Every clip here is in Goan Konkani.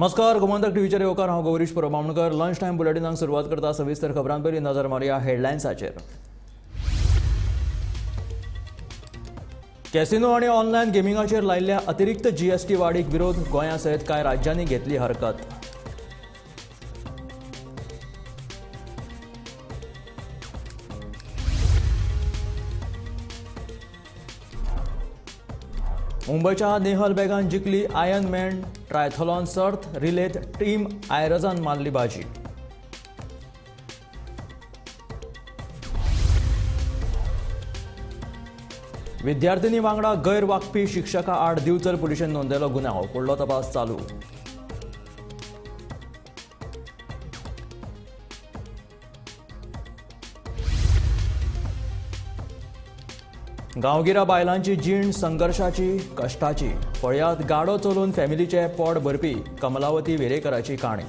नमस्कार, गोमंतक टीव्हीचेर येवकार. हांव गौरीश परब आमोणकर. लंच टायम बुलेटिनाक सुरवात करता. सविस्तर खबरां पयलीं नजर मारया हेडलायन्साचेर. कॅसिनो आनी ऑनलायन गेमिंगाचेर लायिल्ल्या अतिरिक्त जीएसटी वाडीक विरोध. गोंया सयत कांय राज्यांनी घेतली हरकत. मुंबयच्या नेहल बेगान जिखली आयर्न मॅन ट्रायथलॉन सर्त. रिलेत टीम आयरजान मारली बाजी. विद्यार्थिनी वांगडा गैर वागपी शिक्षका आड दिवचल पुलिशेन नोंदयलो गुन्यांव. फुडलो तपास चालू. गांवगिऱ्या बायलांची जीण संघर्शाची, कश्टाची. पळयात गाडो चलोवन फॅमिलीचे पोट भरपी कमलावती वेरेकराची काणी.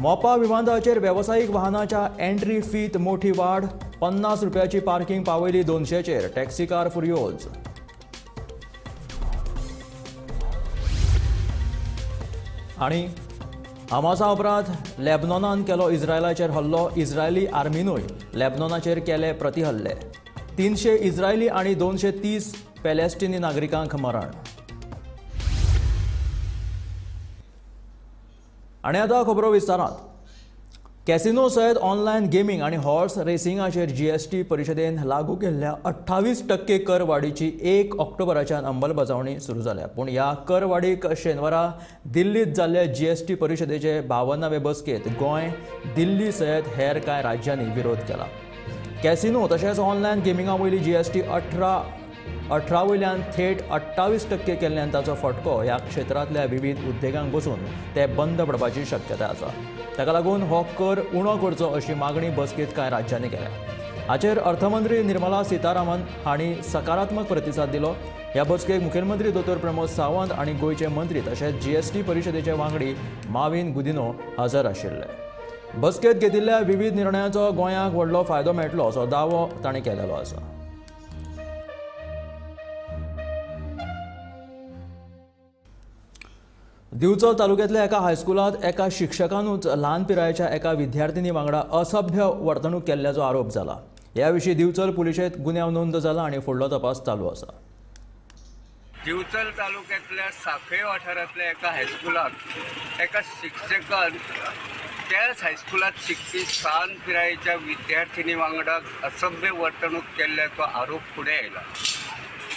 मोपा विमानतळाचेर वेवसायीक वाहनाच्या एंट्री फीत मोठी वाड. 50 रुपयाची पार्किंग पावयली 200चेर. टॅक्सीकार फुर्योज. आनी हमासा उपरांत लेबनॉनान केलो इस्रायलाचेर हल्लो. इस्रायली आर्मीनूय लेबनॉनाचेर केले प्रतिहल्ले. 300 इस्रायली आनी 230 पॅलेस्टिनी नागरिकांक मरण. आनी आतां खबरो विस्तारांत. कॅसिनो सयत ऑनलायन गेमींग आनी हॉर्स रेसिंगाचेर जीएसटी परिशदेन लागू केल्ल्या 28% कर वाडीची 1 ऑक्टोबराच्यान अंमलबजावणी सुरू जाल्या. पूण ह्या कर वाडीक शेनवारा दिल्लीत जाल्ल्या जीएसटी परिशदेचे 52वे बसकेंत गोंय, दिल्ली सयत हेर कांय राज्यांनी विरोध केला. कॅसिनो तशेंच ऑनलायन गेमिंगा वयली जीएसटी 18 वयल्यान थेट 28% केल्ल्यान ताचो फटको ह्या क्षेत्रांतल्या विविध उद्देगांक बसून ते बंद पडपाची शक्यताय आसा. ताका लागून हो कर उणो करचो अशी मागणी बसकेंत कांय राज्यांनी केल्या. हाचेर अर्थमंत्री निर्मला सीतारामन हांणी सकारात्मक प्रतिसाद दिलो. ह्या बसकेक मुखेलमंत्री दोतोर प्रमोद सावंत आनी गोंयचे मंत्री तशेंच जीएसटी परिशदेचे वांगडी माविन गुदिनो हजर आशिल्ले. बसकेंत घेतिल्ल्या विविध निर्णयांचो गोंयाक व्हडलो फायदो मेळटलो असो दावो तांणी केलेलो आसा. दिवचल तालुक्यांतल्या एका हायस्कुलांत एका शिक्षकानूच ल्हान पिरायेच्या एका विद्यार्थिनी वांगडा असभ्य वर्तणूक केल्ल्याचो आरोप जाला. ह्या विशीं दिवचल पुलिशेंत गुन्यांव नोंद जाला आनी फुडलो तपास चालू आसा. दिवचल तालुक्यांतल्या साखळे वाठारांतल्या एका हायस्कुलांत एका शिक्षकान त्याच हायस्कुलांत शिकपी सान पिरायेच्या विद्यार्थिनी वांगडा असभ्य वर्तणूक केल्ल्याचो आरोप फुडें आयला.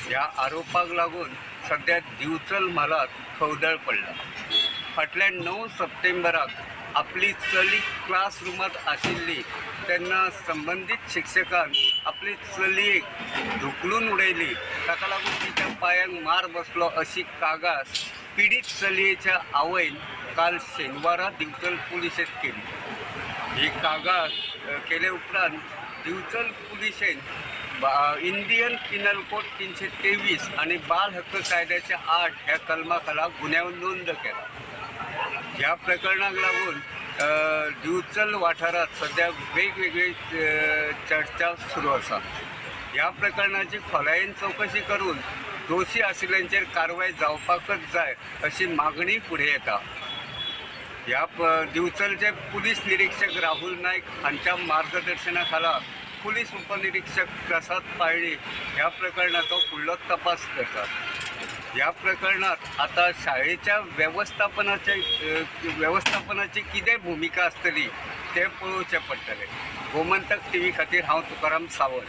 ह्या आरोपाक लागून सद्या दिवचल म्हालांत खवदळ पडला. फाटल्या 9 सप्टेंबराक आपली चली क्लासरुमांत आशिल्ली तेन्ना संबंदीत शिक्षकान आपली चलयेक धुकलून उडयली. ताका लागून तिच्या पांयांक मार बसलो अशी कागाळ पिडीत चलयेच्या आवयन काल शेनवारा दिवचल पुलिशेंत केली. ही कागाळ केले उपरांत दिवचल पुलिशेन इंडियन पिनल कोड 323 आनी बाल हक्क कायद्याच्या 8 ह्या कलमा खाला गुन्यांव नोंद केला. ह्या प्रकरणाक लागून दिवचल वाठारांत सद्या वेगवेगळी चर्चा सुरू आसा. ह्या प्रकरणाची खोलायेन चवकशी करून दोशी आशिल्ल्यांचेर कारवाय जावपाकच जाय अशी मागणी फुडें येता. ह्या दिवचलचे पुलीस निरीक्षक राहुल नायक हांच्या मार्गदर्शना खाला पुलीस उपनिरीक्षक प्रसाद पाळणी ह्या प्रकरणाचो फुडलो तपास करतात. ह्या प्रकरणात आतां शाळेच्या वेवस्थापनाची कितें भुमिका आसतली तें पळोवचें पडटलें. गोमंतक टीव्ही खातीर हांव तुकाराम सावंत.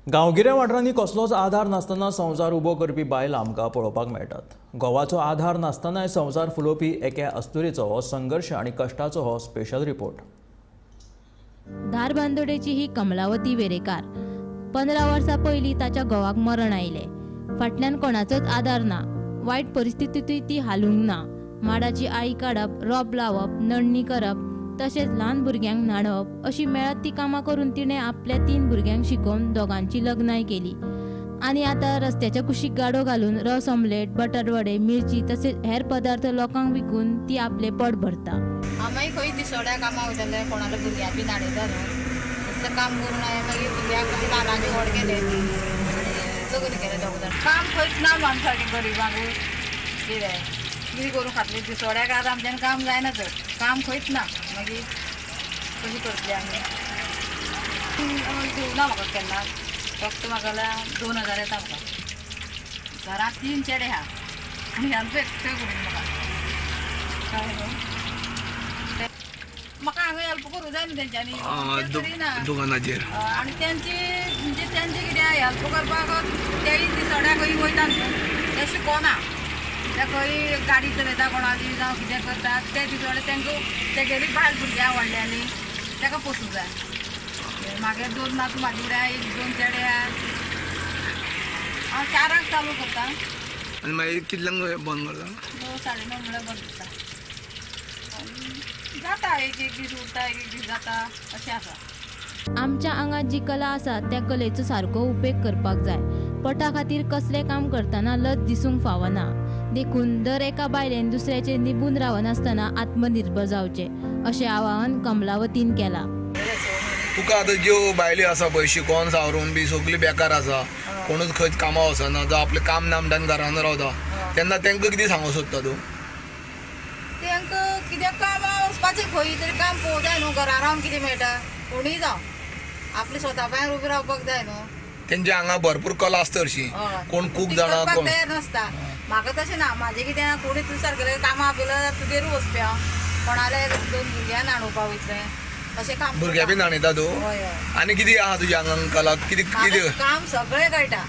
गांवगिऱ्या वाठारांनी कसलोच आधार नासतना संवसार उबो करपी बायलां आमकां पळोवपाक मेळटात. घोवाचो आधार नासतनाय संवसार फुलोवपी एका अस्तुरेचो हो संघर्श आनी कश्टाचो हो स्पेशल रिपोर्ट. धारबांदोडेची ही कमलावती वेरेकार 15 वर्सां पयलीं ताच्या घोवाक मरण आयलें. फाटल्यान कोणाचोच आदार ना. वायट परिस्थितींतूय ती हालूंक ना. माडाची आळी काडप, रोप लावप, नडणी करप तशेंच ल्हान भुरग्यांक न्हाणोवप अशी मेळत ती कामां करून तिणें आपल्या 3 भुरग्यांक शिकोवन दोगांची लग्नांय केली. आनी आतां रस्त्याच्या कुशीक गाडो घालून रस ऑमलेट, बटाटवडे, मिरची तशेंच हेर पदार्थ लोकांक विकून ती आपलें पोट भरता. आमी खंय दिसोड्या कामां वयताले, कोणाल्या भुरग्यां बी न्हाणयता न्हू, शेतांतलें काम करून हांवें मागीर भुरग्यांक कशें ल्हानाचें व्हड केलें आनी लग्न केलें दोग जाण. काम खंयच ना आमच्या गरिबांक कितें कितें करून खातली दिसवड्याक आतां आमच्यान काम जायना चड काम खंयच ना मागीर कशी करतली आमी दिवना म्हाका केन्ना फक्त म्हाका जाल्यार 2000 येता म्हाका घरांत 3 चेडे आहा पूण ह्यांचो एकटो करून म्हाका कळ्ळें न्हू म्हाका हांगा हेल्प करूं जाय न्हू तेंच्यांनी करिना दुकानाचेर आनी तेंची म्हणजे तेंचे कितें हेल्प करपाक तेय दिसवड्याक खंय वयता न्हू ते शिकोना ते खंय गाडी चलयता कोणाली जावं कितें करता ते दिसवडे तेंकां तेगेली बायल भुरग्यां व्हडल्यांनी तेका पोसूंक जाय. मागीर 2 नातू म्हाजे फुडें 1 2 चेडे आहा हांव 4 चालू करता आनी मागीर कितल्यांक बंद करता 9 साडे 9 म्हणल्यार बंद करता जाता एक एक दीस उरता एक एक दीस जाता अशें आसा. आमच्या आंगात जी कला आसा त्या कलेचो सारको उपेग करपाक जाय. पोटा खातीर कसलें काम करतना लज दिसूंक फावना देखून दर एका बायलेन दुसऱ्याचेर निबून रावनासतना आत्मनिर्भर जावचें अशें आवाहन कमलावतीन केलां. तुका आतां ज्यो बायल्यो आसा पळय शिकोन सावरून बी सगळी बेकार आसा कोणूच खंयच कामां वचना जावं आपलें काम ना म्हणटा घरान रावता तेन्ना तांकां कितें सांगूंक सोदता तूं? तांकां कित्याक कामां वचपाचें खंय तरी काम पळोवंक जाय न्हू घरा रावन कितें मेळटा कोणूय जावं आपले स्वता पांयार उबें रावपाक जाय न्हू. तेंच्या हांगा भरपूर कला आसता हरशीं कोण कूक जाणा कोण तयार नासता म्हाका तशें ना म्हाजें कितें कोणी तूं सारकेलें कामां आपयलें जाल्यार तुगेरूच वचपी हांव कोणाले 2 भुरग्यां न्हाणोवपाक वयतलें अशें काम भुरग्यां बी न्हाणयता तूं हय हय. आनी कितें आहा तुज्या आंगांक कला कितें कितें काम सगळें कळटा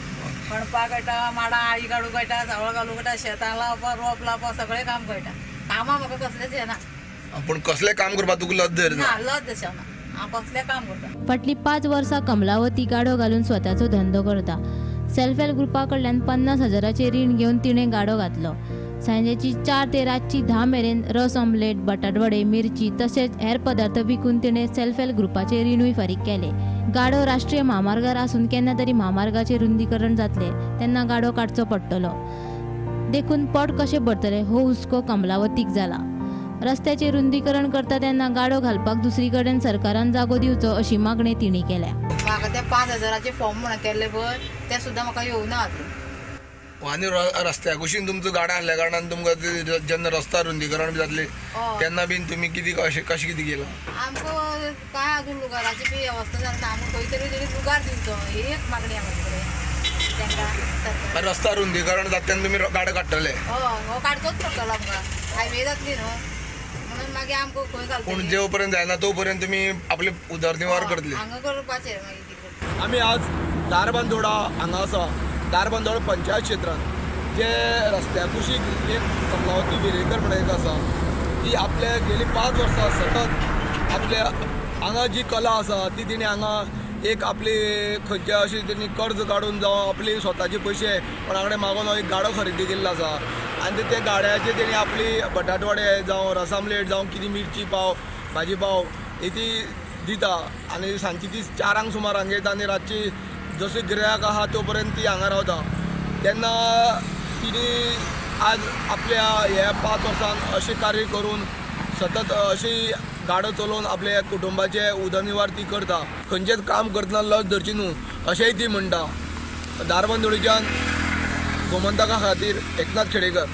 खणपाक कळटा माडां आळी काडूंक कळटा सावळ घालूंक कळटा शेतां लावपाक रोप लावपाक सगळें काम कळटा कामां म्हाका कसलेंच येना पूण कसलें काम करपाक तुका लज धरना लज अशें ना हांव कसलें काम करता. फाटलीं 5 वर्सां कमलावती गाडो घालून स्वताचो धंदो करता. सेल्फ हेल्प ग्रुपा कडल्यान 50,000 रीण घेवन तिणें गाडो घातलो. सांजेची 4 ते रातची 10 मेरेन रस ऑमलेट बटाटवडे मिरची तशेंच हेर पदार्थ विकून तिणें सेल्फ हेल्प ग्रुपाचें रिणूय फारीक केलें. गाडो राष्ट्रीय म्हामार्गार आसून केन्ना तरी म्हामार्गाचें रुंदीकरण जातलें तेन्ना गाडो काडचो पडटलो देखून पोट कशें भरतलें हो हुस्को कमलावतीक जाला. रस्त्याचें रुंदीकरण करता तेन्ना गाडो घालपाक दुसरी कडेन सरकारान जागो दिवचो अशी मागणी तिणें केल्या. म्हाका ते 5,000 फॉर्म म्हणून केल्ले पळय ते सुद्दां म्हाका येवना आजून. आनी रस्त्या कुशीन तुमचो गाडो आसल्या कारणान तुमकां जेन्ना रस्ता रुंदीकरण बी जातलें तेन्ना बीन तुमी कितें कशें कशें कितें केलां? आमकां कांय आजून लुगाराची बी वेवस्था जाली ना आमकां खंय तरी तरी लुगार दिवचो ही एक मागणी आहा म्हाजे कडेन तांकां. रस्ता रुंदीकरण जाता तेन्ना तुमी गाडो काडटले? हय हो काडचोच पडटलो आमकां हायवे जातली न्हू म्हणून मागीर आमकां खंय घालतली. पूण जो पर्यंत जायना तो पर्यंत तुमी आपले उदरनिर्वाह करतले हांगा करपाचें मागीर. आमी आज धारबांदोडा हांगा आसा. धारबांदोडा पंचायत क्षेत्रांत जे रस्त्या कुशीक एक कमलावती वेरेंकर म्हणून एक आसा ती आपल्या गेली 5 वर्सां सतत आपल्या हांगा जी कला आसा ती तिणें हांगा एक आपली खंयच्या अशी तेणी कर्ज काडून जावं आपली स्वताचे पयशे कोणा कडेन मागून एक गाडो खरेदी केल्लो आसा आनी त्या गाड्याचेर तेणी आपली बटाटवडे जावं रस आमलेट जावं कितें मिरची पाव भाजी पाव ही ती दिता आनी सांजची ती 4 सुमार हांगा येता आनी रातची जशें गिरायक आहा तो पर्यंत ती हांगा रावता. तेन्ना तिणी आज आपल्या ह्या 5 वर्सांत अशें कार्य करून सतत अशी गाडो चलोवन आपल्या कुटुंबाचे उदरनिर्वाह ती करता. खंयचेंच काम करतना लज धरची न्हू अशेंय ती म्हणटा. धारबांदोडेच्यान गोमंतका खातीर एकनाथ खेडेकर.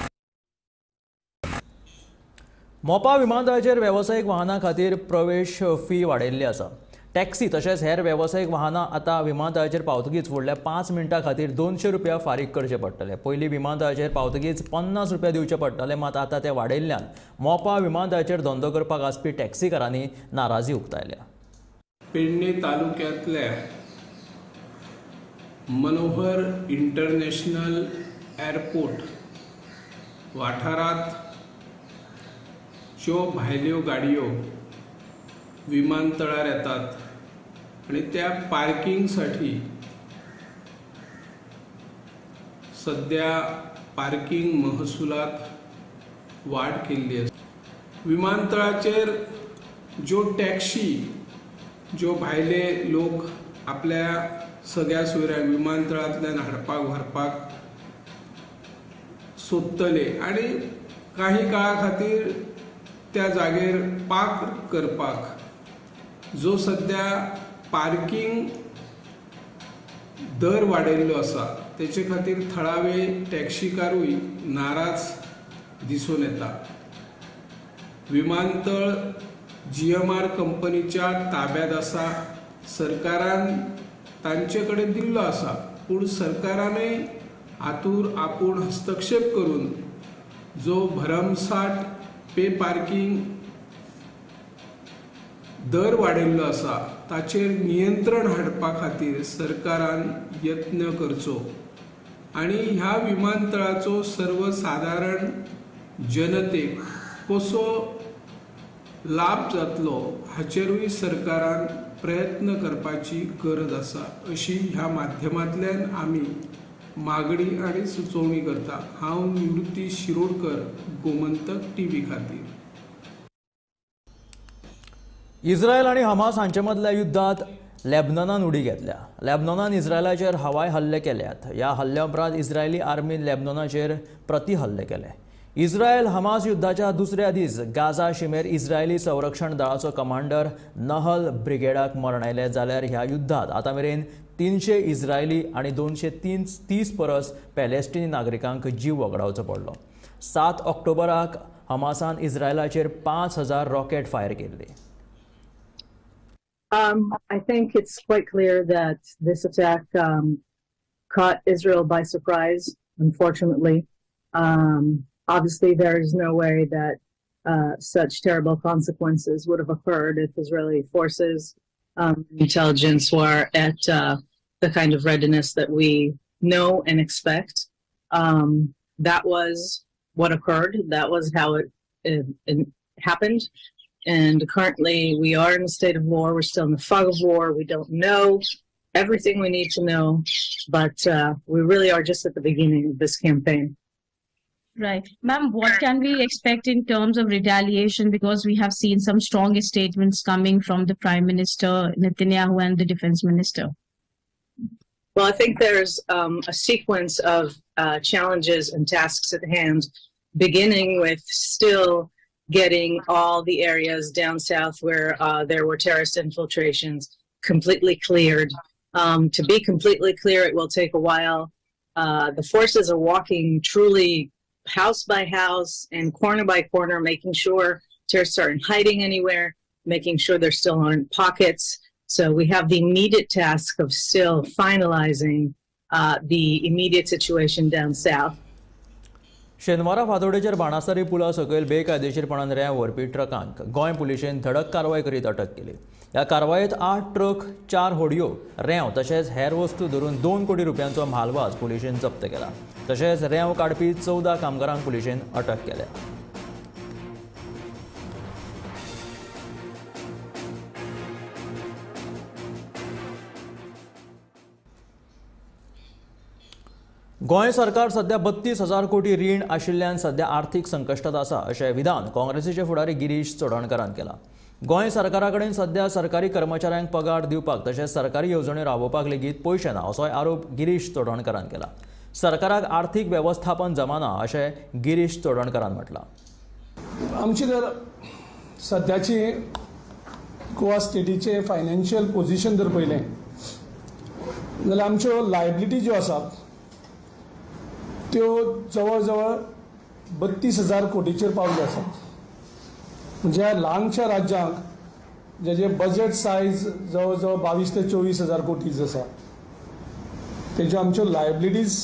मोपा विमानतळाचेर वेवसायीक वाहनां खातीर प्रवेश फी वाडयल्ली आसा. टॅक्सी तशेंच हेर वेवसायीक वाहनां आतां विमानतळाचेर पावतकीच फुडल्या 5 मिनटां खातीर 200 रुपया फारीक करचे पडटले. पयलीं विमानतळाचेर पावतकीच 50 रुपया दिवचे पडटले मात आतां ते वाडयल्ल्यान मोपा विमानतळाचेर धंदो करपाक आसपी टॅक्सीकारांनी नाराजी उक्तायल्या. पेडणे तालुक्यांतल्या मनोहर इंटरनॅशनल एअरपोर्ट वाठारांत ज्यो भायल्यो गाडयो विमानतळार येतात आणि त्या पार्किंगसाठी सध्या पार्किंग महसुलात वाढ केल्ली आसा. विमानतळाचेर ज्यो टॅक्सी ज्यो भायले लोक आपल्या सगळ्या सोयऱ्यांक विमानतळांतल्यान हाडपाक व्हरपाक सोदतले आणि काही काळा खातीर त्या जागेर पार्क करपाक जो सध्या पार्किंग दर वाडयल्लो आसा तेचे खातीर थळावे टॅक्सीकारूय नाराज दिसून येता. विमानतळ GMR कंपनीच्या ताब्यात आसा, सरकारान तांचे कडेन दिल्लो आसा, पूण सरकारानय हातूर आपूण हस्तक्षेप करून जो भरमसाठ पे पार्किंग दर वाडयल्लो आसा ताचेर नियंत्रण हाडपा खातीर सरकारान यत्न करचो आनी ह्या विमानतळाचो सर्वसादारण जनतेक कसो लाभ जातलो हाचेरूय सरकारान प्रयत्न करपाची गरज आसा अशी ह्या माध्यमांतल्यान आमी मागणी आनी सुचोवणी करता. हांव निवृत्ती शिरोडकर, गोमंतक टीव्ही खातीर. इस्रायल आनी हमास हांचे मदल्या युद्धात लेबनॉनान उडी घेतल्या. लेबनॉनान इस्रायलाचेर हवाई हल्ले केल्यात. ह्या हल्ल्या उपरांत इस्रायली आर्मीन लेबनॉनाचेर प्रति हल्ले केले. इस्रायल हमास युद्धाच्या दुसऱ्या दीस गाझा शिमेर इस्रायली संरक्षण दळाचो कमांडर नहल ब्रिगेडाक मरण आयलें. जाल्यार ह्या युद्धात आतां मेरेन 300 इस्रायली आनी 230 परस पॅलेस्टिनी नागरिकांक जीव वगडावचो पडलो. 7 ऑक्टोबराक हमासान इस्रायलाचेर 5000 रॉकेट फायर केल्ले. I think it's quite clear that this attack caught Israel by surprise, unfortunately. Obviously, there is no way that such terrible consequences would have occurred if Israeli forces intelligence were at the kind of readiness that we know and expect. That was what occurred. That was how it happened. And currently we are in a state of war. We're still in the fog of war. We don't know everything we need to know, but we really are just at the beginning of this campaign. Right. Ma'am, what can we expect in terms of retaliation? Because we have seen some strong statements coming from the Prime Minister Netanyahu and the Defense Minister. Well, I think there's a sequence of challenges and tasks at hand, beginning with still getting all the areas down south where there were terrorist infiltrations completely cleared. To be completely clear, it will take a while. The forces are walking truly house by house and corner by corner, making sure terrorists aren't hiding anywhere, making sure there still aren't pockets. So we have the immediate task of still finalizing the immediate situation down south. शेनवारा फातोडेचेर बाणासारी पुला सकयल बेकायदेशीरपणान रेंव व्हरपी ट्रकांक गोंय पुलिशेन धडक कारवाय करीत अटक केली. ह्या कारवायेत 8 ट्रक, 4 होडयो, रेंव तशेंच हेर वस्तू धरून 2 कोटी रुपयांचो म्हालवाज पुलिशेन जप्त केला. तशेंच रेंव काडपी 14 कामगारांक पुलिशेन अटक केल्या. गोंय सरकार सध्या 32,000 कोटी रीण आशिल्ल्यान सध्या आर्थिक संकश्टात आसा अशें विधान काँग्रेसीचे फुडारी गिरीश चोडणकारान केलां. गोंय सरकारा कडेन सध्या सरकारी कर्मचाऱ्यांक पगार दिवपाक तशेंच सरकारी येवजण्यो राबोवपाक लेगीत पयशे ना असोय आरोप गिरीश चोडणकारान केला. सरकाराक आर्थिक वेवस्थापन जमाना अशें गिरीश चोडणकारान म्हटलां. आमची जर सद्याची गोवा स्टेटीचे फायनान्शियल पोझिशन जर पळयलें जाल्यार आमच्यो लायबिलिटी ज्यो आसात त्यो जवळ जवळ 32,000 कोटीचेर पावल्यो आसात. म्हणजे ल्हानशा राज्यांक जेजे बजेट सायज जवळ जवळ 22 ते 24,000 कोटीज आसा तेज्यो आमच्यो लायबिलिटीज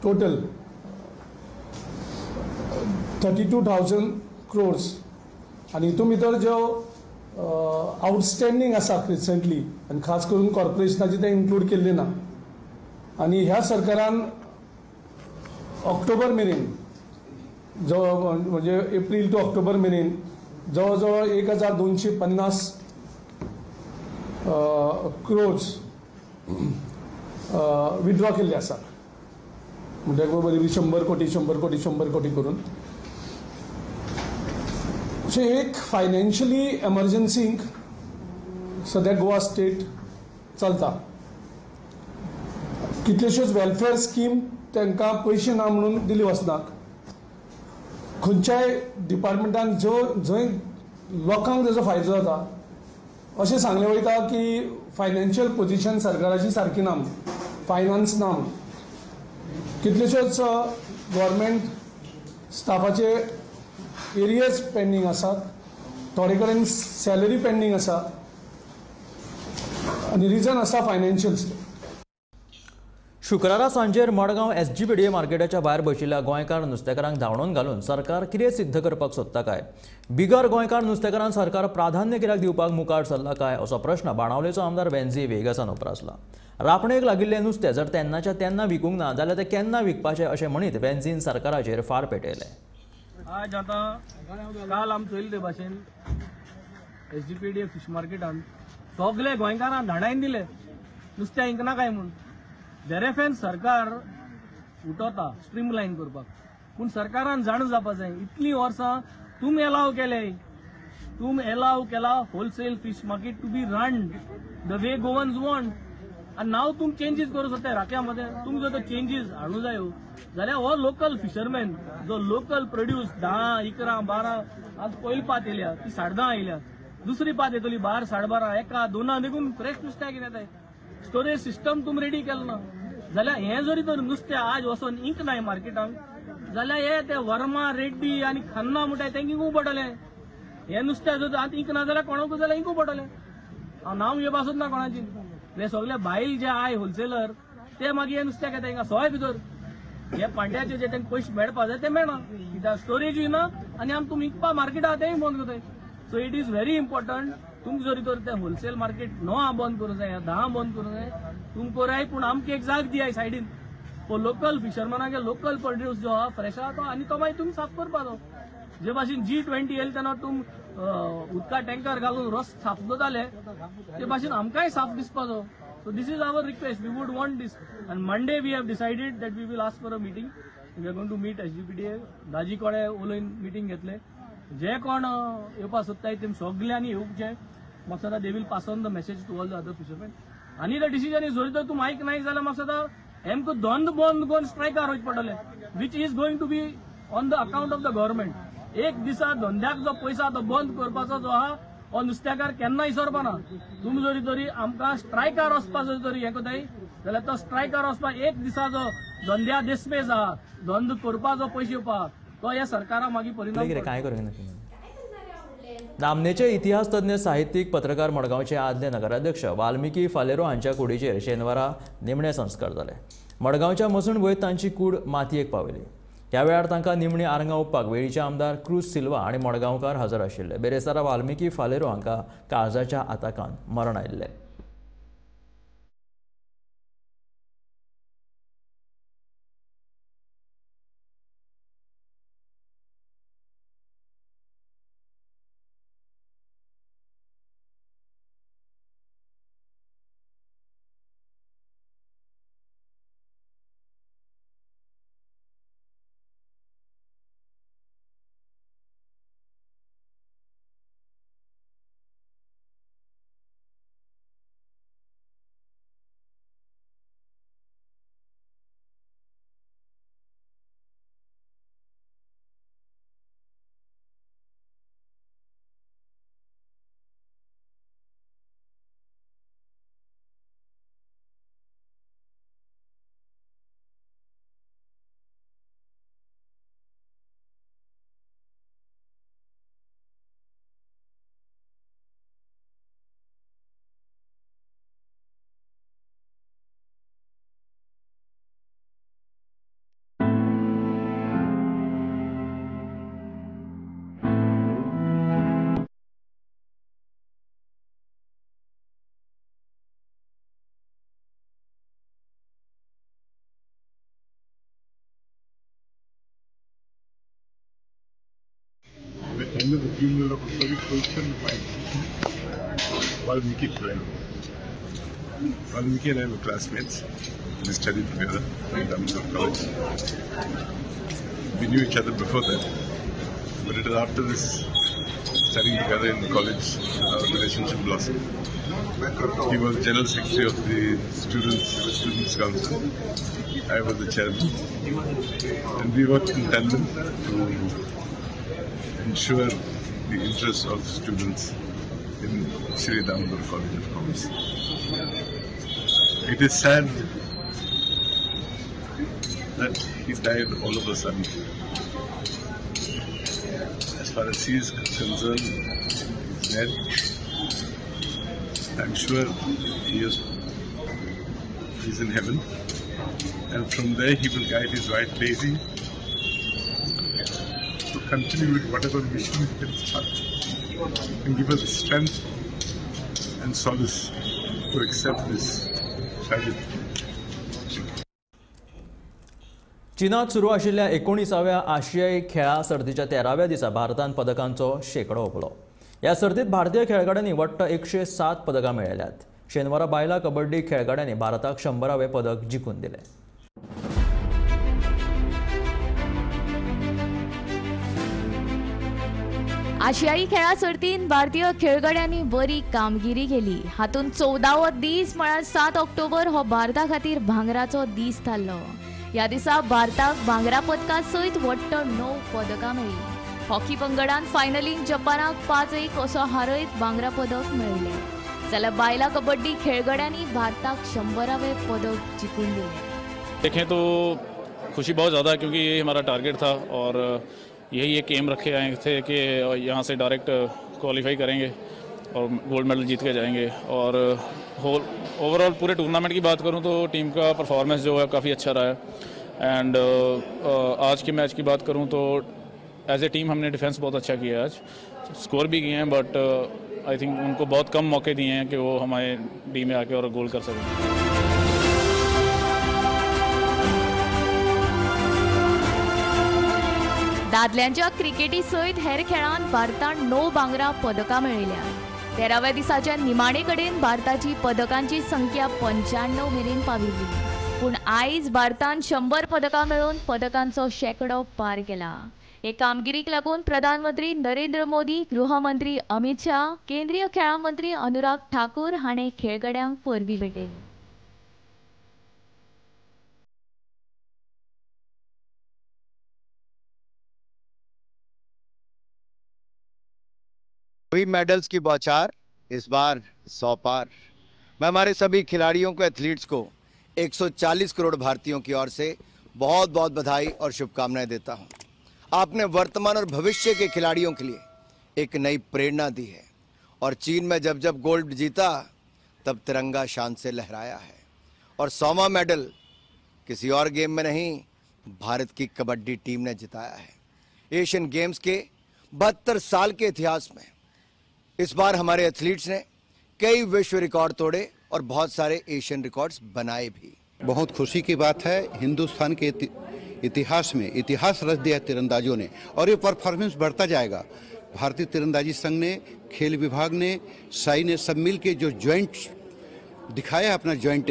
टोटल 32,000 क्रोर्स आनी हितून भितर ज्यो आउटस्टँडींग आसा रिसंटली आनी खास करून कॉर्पोरेशनाची ते इन्क्लूड केल्ली ना. आनी ह्या सरकारान ऑक्टोबर मेरेन जवळ म्हणजे एप्रील टू ऑक्टोबर मेरेन जवळ जवळ 1,250 क्रोर्स विड्रॉ केल्ले आसात. म्हणजे बरोबर 100 कोटी 100 कोटी 100 कोटी करून. सो एक फायनान्शियली एमर्जन्सीक सद्या गोवा स्टेट चलता. कितल्योश्योच वेलफेअर स्कीम तांकां पयशे ना म्हणून दिली वचनात. खंयच्याय डिपार्टमेंटान जो जंय लोकांक ताजो फायदो जाता अशें सांगलें वयता की फायनान्शियल पोझिशन सरकाराची सारकी ना, फायनान्स ना. कितलेशेच गव्हर्मेंट स्टाफाचे एरियर्स पेंडींग आसात, थोडे कडेन सॅलरी पेंडींग आसा आनी रिजन आसा फायनान्शियल. शुक्रारा सांजेर मडगांव एसजीपीडीए मार्केटाच्या भायर बशिल्ल्या गोंयकार नुस्तेकारांक धांवडोवन घालून सरकार कितें सिद्ध करपाक सोदता काय? बिगर गोंयकार नुस्तेकारांक सरकार प्राधान्य कित्याक दिवपाक मुखार सरला काय असो प्रश्न बाणावलेचो आमदार वेन्झी वेगसान उप्रासला. रापणेक लागिल्लें नुस्तें जर तेन्नाच्या तेन्ना विकूंक ना जाल्यार तें केन्ना विकपाचें अशें म्हणीत वेन्झीन सरकाराचेर फार पेटयले. आज आतां काल आमी चोयले ते भाशेन एसजीपीडीए फिश मार्केटान सगळे गोंयकारांक धाडायन दिले नुस्तें इंकना काय म्हूण. देरेफेन सरकार उठोता स्ट्रीमलायन करपाक, पूण सरकारान जाणा जावपा जाय इतलीं वर्सां तुमी एलाव केले, तुम एलाव केला wholesale fish market to be run the way Goans want. आनी नाव तुम चेंजीस करूं सोदता राख्या मदें, तुम जर तो चेंजीस हाडूं जायो जाल्यार हो लोकल फिशरमॅन जो लोकल प्रोड्यूस 10, 11, 12 आज पयली पात येयल्या ती 10:30 येयल्या, दुसरी पात येतली 12, 12:30, 1, 2 देखून फ्रेश नुस्त्याक कितें येताय. स्टोरेज सिस्टम तुम रेडी केलें ना जाल्यार हें जरी तर नुस्तें आज वचोन इंक नाय मार्केटांत जाल्यार हे ते वर्मा, रेड्डी आनी खन्ना म्हणटाय तेंकां इंकूंक पडटलें. हें नुस्तें जर आतां इंक ना जाल्यार कोणाकूय जाल्यार इंकूंक पडटलें. हांव नांव घेवपा सोदना कोणाची. हे सगळे बायल जे I wholesaler ते मागीर हे नुस्त्याक येता हिंगा सोय भितर हे पांट्याचे जे तांकां पयशे मेळपा जाय ते मेळना, कित्याक स्टोरेजूय ना आनी आमी तुमी विकपा मार्केटा तेंय बंद करताय. So it is very important तुमकां जरी तर ते होलसेल मार्केट 9 बंद करूंक जाय, 10 बंद करूंक जाय तुम कराय, पूण आमकां एक जाग दियाय सायडीन लोकल फिशरमॅनाक लोकल प्रोड्यूस जो आहा फ्रेश आहा तो आनी तो मागीर तुमी साफ करपाचो. जे भाशेन G20 येयले तेन्ना तुम उदका टँकर घालून रस साफ जाताले ते भाशेन आमकांय साफ दिसपाचो. So this is our request, we would want this. And Monday we have decided that we will ask for a meeting. We are going to meet SGPDA. दाजी कोडे उलोवन मिटींग घेतले, जे कोण येवपाक सोदताय ते सगल्यांनी येवचें. म्हाका दिसता they will pass on the message to all the other fishermen. आनी the decision is जरी तर तूं मायक नाय जाल्यार म्हाका दिसता आमकां धंद बंद करून स्ट्रायकार वचचें पडटलें, which is going to be on the account of the government. एक दिसा धंद्याक जो पयसो तो बंद करपाचो जो आहा हो नुस्त्याकार केन्ना इसरपाना. तुमी जरी तरी आमकां स्ट्रायकार वचपाचो जरी हें करताय जाल्यार तो स्ट्रायकार वचपाक एक दिसाचो धंद्या देसपेस आहा, धंदो करपाचो पयशे येवपा तो ह्या सरकारा मागीर परिणाम. काय करूं. नामनेचे इतिहास तज्ञ, साहित्यीक, पत्रकार, मडगांवचे आदले नगराध्यक्ष वाल्मिकी फालेरो हांच्या कुडीचेर शेनवारा निमणे संस्कार जाले. मडगांवच्या मसणभुंयेंत तांची कूड मातयेक पावली. ह्या वेळार तांकां निमणी आरंगां ओंपपाक वेळीचे आमदार क्रूज सिल्वा आनी मडगांवकार हजर आशिल्ले. बेरेस्तारा वाल्मिकी फालेरो हांकां काळजाच्या आताकान मरण आयिल्लें. attended the funeral of a very close friend of mine, Valmiki friend. Valmiki and I were classmates. We studied together in Damodar College. We knew each other before that, but it was after this studying together in the college that our relationship blossomed. He was General Secretary of the Students' Council. I was the chairman. And we worked in tandem to ensure the interests of students in Sri Damodar College of Commerce. It is sad that he died all of a sudden. As far as he is concerned, he's dead. I'm sure he's in heaven, and from there he will guide his wife Daisy to continue with whatever mission he can start and give her the strength and solace to accept this tragedy. चीनात सुरू आशिल्ल्या 19व्या आशियाई खेळां सर्तीच्या 13व्या दिसा भारतान पदकांचो शेंकडो ओंपलो. ह्या सर्तीत भारतीय खेळगड्यांनी वट्ट 107 पदकां मेळयल्यात. शेनवारा बायलां कबड्डी खेळगड्यांनी भारताक 100वें पदक जिखून दिलें. आशियाई खेळां सर्तीन भारतीय खेळगड्यांनी बरी कामगिरी केली. हातूंत 14वो दीस म्हळ्यार 7 ऑक्टोबर हो भारता खातीर भांगराचो दीस थारलो. ह्या दिसा भारताक भांगरा पदका सयत वट्ट 9 पदकां मेळ्ळीं. हॉकी पंगडान फायनलींत जपानाक 5-1 असो हारयत भांगरा पदक मेळयलें. जाल्यार बायलां कबड्डी खेळगड्यांनी भारताक 100वें पदक जिखून दिलें. देखें तो खुशी बहुत ज़्यादा है क्योंकि ये हमारा टारगेट था और यही एक एम रखे आए थे कि यहाँ से डायरेक्ट क्वालिफाई करेंगे और गोल्ड मेडल जीत के जाएंगे. और होल ओवरऑल पूरे टूर्नामेंट की बात करूँ तो टीम का परफॉर्मेंस जो है काफ़ी अच्छा रहा है. एंड आज के मैच की बात करूँ तो एज ए टीम हमने डिफेंस बहुत अच्छा किया है. आज स्कोर भी किए हैं बट I think उनको बहुत कम मौके दिए हैं कि वो हमारे टीम में आके और गोल कर सकें. दादल्यांच्या क्रिकेटी सयत हेर खेळांत भारतान 9 भांगरा पदकां मेळयल्या. 13व्या दिसाच्या निमाणे कडेन भारताची पदकांची संख्या 95 मेरेन पाविल्ली. पूण आयज भारतान 100 पदकां मेळोवन पदकांचो शेंकडो पार केला. हे कामगिरीक लागून प्रधानमंत्री नरेंद्र मोदी, गृहमंत्री अमित शाह, केंद्रीय खेळां मंत्री अनुराग ठाकूर हाणें खेळगड्यांक परबीं भेटयली. हुई मेडल्स की बौछार, इस बार 100 पार. मैं हमारे सभी खिलाड़ियों को, एथलीट्स को 140 करोड़ भारतीयों की ओर से बहुत बहुत बधाई और शुभकामनाएं देता हूं. आपने वर्तमान और भविष्य के खिलाड़ियों के लिए एक नई प्रेरणा दी है और चीन में जब जब गोल्ड जीता तब तिरंगा शान से लहराया है. और 100वां मेडल किसी और गेम में नहीं, भारत की कबड्डी टीम ने जिताया है. एशियन गेम्स के 72 साल के इतिहास में इस बार हमारे एथलीट्स ने कई विश्व रिकॉर्ड तोड़े और बहुत सारे एशियन रिकॉर्ड्स बनाए भी. बहुत खुशी की बात है, हिंदुस्तान के इतिहास में इतिहास रच दिया तीरंदाजों ने और ये परफॉर्मेंस बढ़ता जाएगा. भारतीय तीरंदाजी संघ ने, खेल विभाग ने, साई ने सब मिल के जो ज्वाइंट दिखाया अपना ज्वाइंट,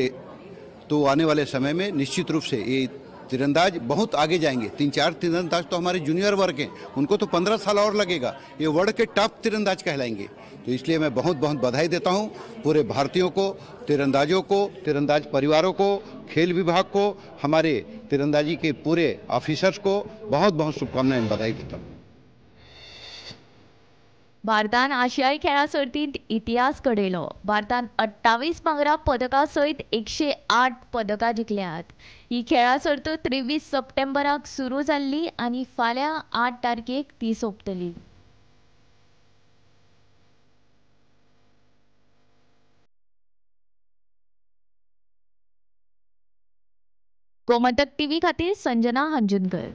तो आने वाले समय में निश्चित रूप से ये तीरंदाज बहुत आगे जाएंगे. 3-4 तीरंदाज तो हमारे जूनियर वर्ग हैं, उनको तो 15 साल और लगेगा, ये वर्ल्ड के टॉप तीरंदाज कहलाएंगे. तो इसलिए मैं बहुत बहुत बधाई देता हूँ पूरे भारतीयों को, तीरंदाजों को, तीरंदाज परिवारों को, खेल विभाग को, हमारे तीरंदाजी के पूरे ऑफिसर्स को बहुत बहुत शुभकामनाएं, बधाई देता हूँ. भारतान आशियाई खेळां सर्तींत इतिहास घडयलो. भारतान 28 भांगरा पदकां सयत 108 पदकां जिखल्यात. ही खेळां सर्त 23 सप्टेंबराक सुरू जाल्ली आनी फाल्यां 8 तारखेक ती सोंपतली. गोमंतक टीव्ही खातीर Sanjana Hanjunkar.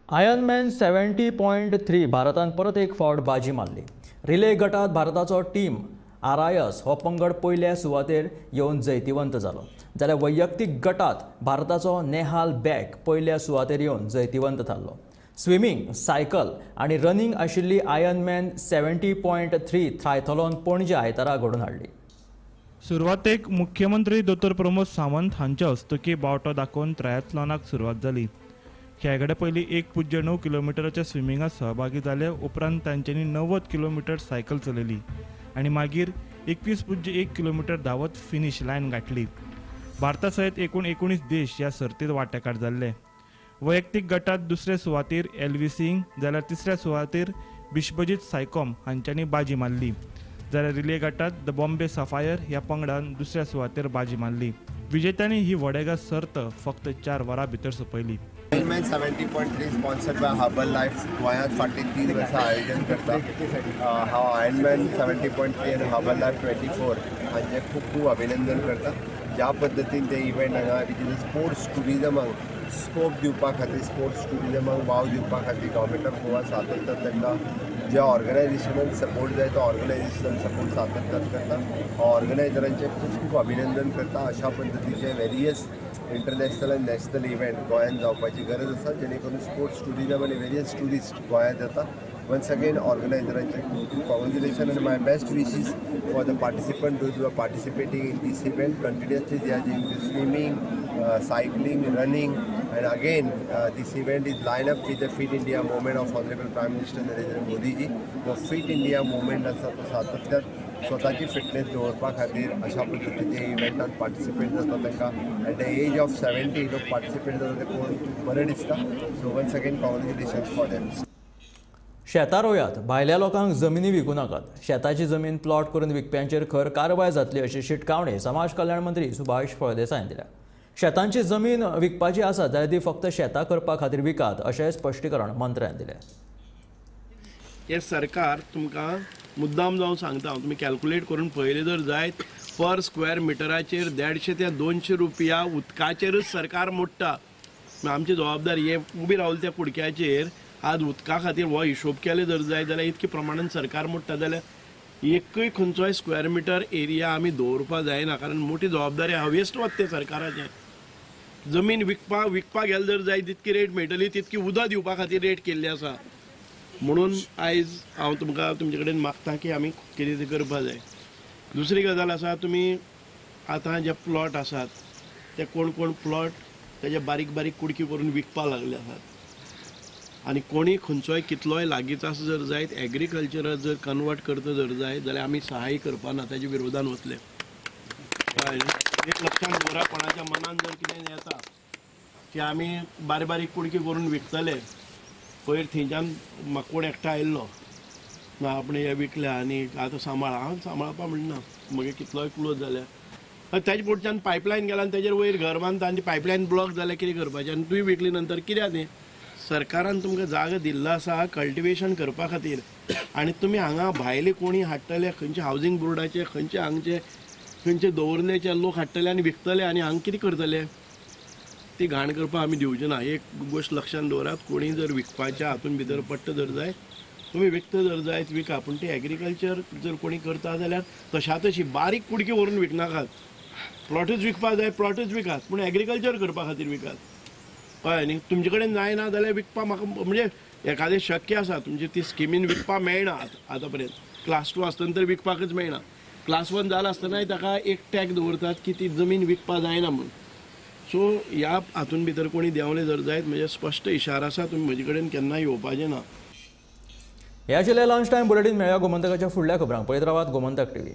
Ironman 70.3 भारतान परत एक फावट बाजी मारली. रिले गटात भारताचो टीम आरायस हो पंगड पयल्या सुवातेर येवन जैतिवंत जालो. जाल्यार वैयक्तीक गटात भारताचो नेहाल बॅक पयल्या सुवातेर येवन जैतिवंत थारलो. स्विमींग, सायकल आनी रनिंग आशिल्ली आयर्नमॅन 70.3 ट्रायथलॉन पणजे आयतारा घडोवन हाडली. सुरवातेक मुख्यमंत्री दोतोर प्रमोद सावंत हांच्या हस्तुकीं बावटो दाखोवन ट्रायथलॉनाक सुरवात जाली. खेळगडे पयलीं 1.9 किलोमिटराच्या स्विमिंगात सहभागी जाले. उपरांत तांच्यांनी 90 किलोमिटर सायकल चलयली आनी मागीर 21.1 किलोमीटर धांवत फिनिश लायन गांठली. भारता सयत एकूण 19 देश ह्या सर्तीत वांटेकार जाल्ले. वैयक्तीक गटात दुसरे सुवातेर एल.व्ही. सिंग जाल्यार तिसऱ्या सुवातेर बिश्वजीत सायकॉम हांच्यांनी बाजी मारली. जाल्यार रिले गटात the Bombay sapphire ह्या पंगडान दुसऱ्या सुवातेर बाजी मारली. विजेत्यांनी ही वडेगा सर्त फक्त 4 वरां भितर सोंपयली. Ironman 70.3 sponsored by Herbalife गोंयांत फाटलीं 3 वर्सां आयोजन करता. हांव आयर्नमॅन 70.3 आनी हर्बल लायफ 24 हांचें खूब खूब अभिनंदन करता. ज्या पद्दतीन ते इव्हेंट हांगा which is sports ट्युरिजमाक scope दिवपा खातीर, स्पोर्ट्स ट्युरिजमाक वाव दिवपा खातीर गव्हर्मेंट ऑफ गोवा सातत्यान तांकां ज्या ऑर्गनायझेशनान सपोर्ट जाय तो ऑर्गनायझेशनान सपोर्ट सातत्यान करता. ऑर्गनायझरांचें खूब खूब अभिनंदन करता. अशा पद्दतीचे वेरियस इंटरनॅशनल आनी नॅशनल इव्हेंट गोंयांत जावपाची गरज आसा, जेणे करून स्पोर्ट्स ट्युरिजम आनी वेरियस ट्युरिस्ट गोंयांत येता. वन्स अगेन ऑर्गनायझरांचें खूब खूब कॉंग्रेच्युलेशन आनी my best wishes for the participant those who are participating in this event. Continuously they are doing swimming, cycling, running, and again this event is line up with the Fit India movement of Honorable Prime Minister Narendra Modi ji. The Fit India movement आसा तो सातत्यान स्वताची फिटनेस दवरपा खातीर अशा पद्दतीचे इव्हेंटान पार्टिसिपेट जाता. तांकां एट the age of 70 लोक पार्टिसिपेट जाता ते पळोवन बरें दिसता. So once again congratulations for them. शेतां रोयात, भायल्या लोकांक जमिनी विकूं नाकात. शेताची जमीन प्लॉट करून विकप्यांचेर खर कारवाय जातली अशी शिटकावणी समाज कल्याण मंत्री सुभाष फळदेसायान दिल्या. शेतांची जमीन विकपाची आसा जाल्यार ती फक्त शेतां करपा खातीर विकात अशें स्पश्टीकरण मंत्र्यान दिलें. हें सरकार तुमकां मुद्दाम जावन सांगता, तुमी कॅल्कुलेट करून पळयलें जर जायत पर स्क्वेअर मिटराचेर 150 ते 200 रुपया उदकाचेरच सरकार मोडटा. आमची जबाबदारी हे उबी रावली त्या कुडक्याचेर आज उदका खातीर हो हिशोब केले जर जाय जाल्यार इतके प्रमाणान सरकार मोडटा जाल्यार एकूय खंयचोय स्क्वेअर मिटर एरिया आमी दवरपा जायना, कारण मोठी जबाबदारी आहा. वेस्ट वता तें सरकाराचें. जमीन विकपाक गेले जर जाय तितकी रेट मेळटली, तितकी उदक दिवपा खातीर रेट केल्ली आसा. म्हणून आयज हांव तुमकां तुमचे कडेन मागता की आमी कितें तें करपा जाय. दुसरी गजाल आसा, तुमी आतां जे प्लॉट आसात ते कोण कोण प्लॉट तेजे बारीक बारीक कुडकी करून विकपाक लागले आसात आनी कोणी खंयचोय कितलोय लागींच आसा जर जायत एग्रीकल्चराक जर कन्वर्ट करता जर जायत जाल्यार आमी सहाय्य करपा ना, ताजे विरोधान वतले. एक लक्षांत दवरा, कोणाच्या मनान जर कितें येता की आमी बारीक बारीक कुडकी करून विकतले, पयर थंयच्यान म्हाका कोण एकटो आयिल्लो ना आपणें हें विकल्या आनी आतां सांबाळ, हांव सांबाळपा म्हणना, म्हगे कितलोय क्लोज जाल्या ताजे पोटच्यान पायपलायन गेला आनी तेजेर वयर घर बांदता आनी पायपलायन ब्लॉक जाल्यार कितें करपाचें आनी तुवें विकली नंतर कित्याक तें. सरकारान तुमकां जागा दिल्लो आसा कल्टिवेशन करपा खातीर आनी तुमी हांगा भायले कोणी हाडटले, खंयचे हावजींग बोर्डाचे, खंयचे हांगचे, खंयचे दवरलेचे लोक हाडटले आनी विकतले आनी हांगा कितें करतले, ती घाण करपाक आमी दिवचे ना. एक गोश्ट लक्षांत दवरात, कोणी जर विकपाच्या हातून भितर पडटा जर जाय तुमी विकता जर जायत विका, पूण ती एग्रीकल्चर जर कोणी करता जाल्यार तशा तशी बारीक कुडकी व्हरून विकनाकात. प्लॉटूच विकपाक जाय प्लॉटूच विकात, पूण एग्रीकल्चर करपा खातीर विकात. कळ्ळें न्ही? तुमचे कडेन जायना जाल्यार विकपा म्हाका म्हणजे एखादें शक्य आसा तुमची ती स्किमीन विकपा मेळना. आतां पर्यंत क्लास 2 आसतना तर विकपाकच मेळना, क्लास 1 जाला आसतनाय ताका एक टॅग दवरतात की ती जमीन विकपा जायना म्हूण. सो ह्या हातून भितर कोणी देंवले जर जायत म्हणजे स्पश्ट इशारा आसा, तुमी म्हजे कडेन केन्ना येवपाचें ना. ह्या आशिल्लें लंच टायम बुलेटीन. मेळया गोमंतकाच्या फुडल्या खबरांक. पळयत रावात गोमंतक टीव्ही.